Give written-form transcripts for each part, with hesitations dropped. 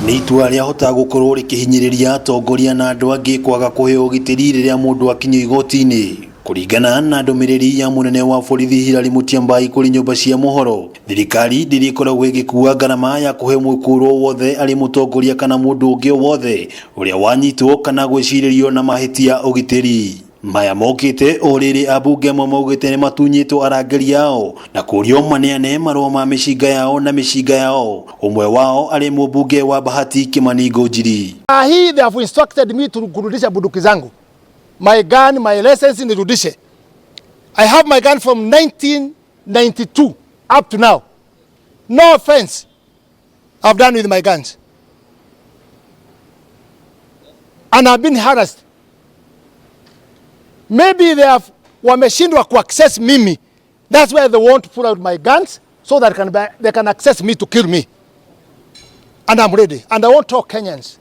Nĩ itua rĩahota gũkorwo rĩkĩhinyĩrĩria atongoria na andũ angĩ kwaga kũheo ũgitĩri rĩrĩa mũndũ akinyio igoti-inĩ. Kũringana na ndũmĩrĩri ya mũnene wa borithi Hilary Mutyambai kũrĩ nyũmba cia mohoro, thirikari ndĩrĩkoragwo ĩgĩkua ngarama ya kũhe mwĩkũĩrwo wothe arĩ mũtongoria kana mũndũ ũngĩ o wothe ũrĩa wanyitwo kana gwĩcirĩrio na mahĩtia ũgitĩri. Maya mokĩte o rĩrĩ ambunge amwe maugĩte nĩ matunyĩtwo arangĩri ao na kũrio maneane marũa ma mĩcinga yao na mĩcinga yao. Ũmwe wao arĩ mũmbunge wa Bahati Kimani Ngunjiri. Hii they have instructed me to kurudisha bunduki zangu. My gun, my license nirudishe. I have my gun from 1992 up to now. No offense I've done with my guns. And I've been harassed. Maybe they have wameshindwa ku access mimi. That's why they want to pull out my guns so that they can access me to kill me. And I'm ready. And I won't talk Kenyans.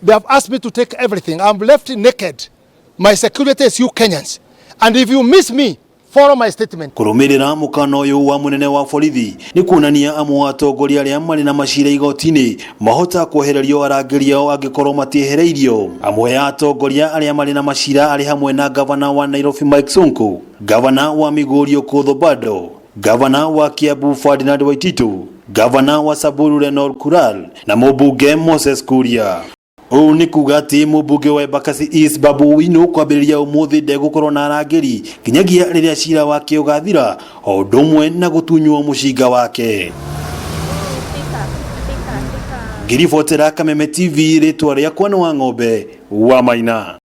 They have asked me to take everything. I'm left naked. My security is you Kenyans. And if you miss me, follow my statement. Kũrũmĩrĩra mũkana ũyũ wa mũnene wa borithi nĩ kuonania amwe a atongoria arĩa marĩ na macira igoti-inĩ mahota kwehererio arangĩri ao angĩkorwo matiehereirio. Amwe a atongoria arĩa marĩ na macira arĩ hamwe na gavana wa Nairobi Mike Sonko, gavana wa Migori Okoth Obado, gavana wa Kiambu Ferdinand Waititu, gavana wa Samburu Lenol Kural na mũmbunge Moses Kuria. Ũũ nĩ kuga atĩ mũmbunge wa Embakasi East Babu Owino kwambĩrĩria ũmũthĩ ndegũkorwo na arangĩri nginyagia rĩrĩa cira wake ũgathira, o ũndũ ũmwe na gũtunywo mũcinga wake. Ngĩribotera Kameme TV, rĩtwa rĩakwa nĩ Wang'ombe wa Maina.